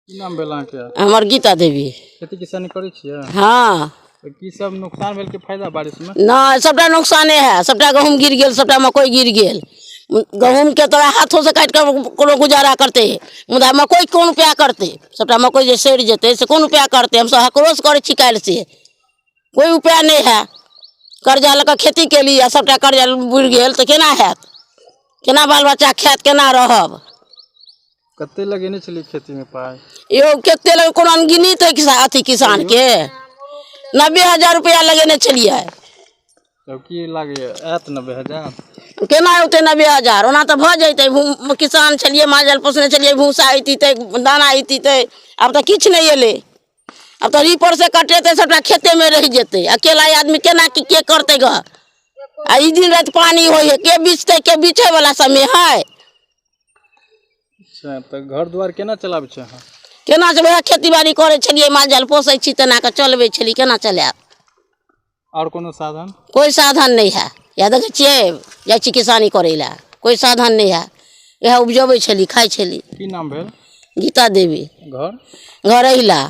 की नाम भेल अहाँके? हमर गीता देवी। खेती किसानी करै छियै? हँ। तऽ की सब नुकसान भेल कि फायदा बारिशमे? नहि, सबटा नुकसाने है। सबटा गहूँम गिर गेल, सबटा मकइ गिर गेल। गहूँमके तोरा हाथोसँ काटि कऽ कोनो गुजारा करतै, मुदा मकइ कोन उपाय करतै? सबटा मकइ जे सड़ि जेतै से कोन उपाय करतै? हमसब हकरोस करै छी काल्हिसँ, कोइ उपाय नहि है। कर्जा लऽ कऽ खेती केली आ सबटा कर्जा बुड़ि गेल तऽ केना हैत? केना बाल बच्चा खायत? केना रहब? कते लगेने छलियै खेतीमे पाइ? यौ, कते लग कोनो अनगिनित है किसान, अथी किसानके 90,000 रुपैआ लगेने छलियै। तब की लागैए, आयत 90,000? केना औतै 90,000? ओना तऽ भऽ जैतै। किसान छलियै, माल जाल पोसने छलियै, भूसा अयतितै, दाना अयतितै। आब तऽ किछु नहि एलै। आब तऽ रीपर से कटेतै, सबटा खेतेमे रहि जेतै। अकेला आदमी केना की के करतै गऽ? आ ई दिन राति पानि होइ है, के बिछतै? के बिछै वला समय है? अच्छा, तऽ घर दुआर केना चलाबै छै अहाँ? केना से वएह खेती बाड़ी करै छलियै, माल जाल पोसै छी, तेना कऽ चलबै छलियै। केना चलायब? आओर कोनो साधन? कोइ साधन नहि है। इएह देखै छियै, जाइ छी किसानी करै लए, कोइ साधन नहि है। इएह उपजबै छली, खाइ छली। की नाम भेल? गीता देवी। घर? घर अहिला।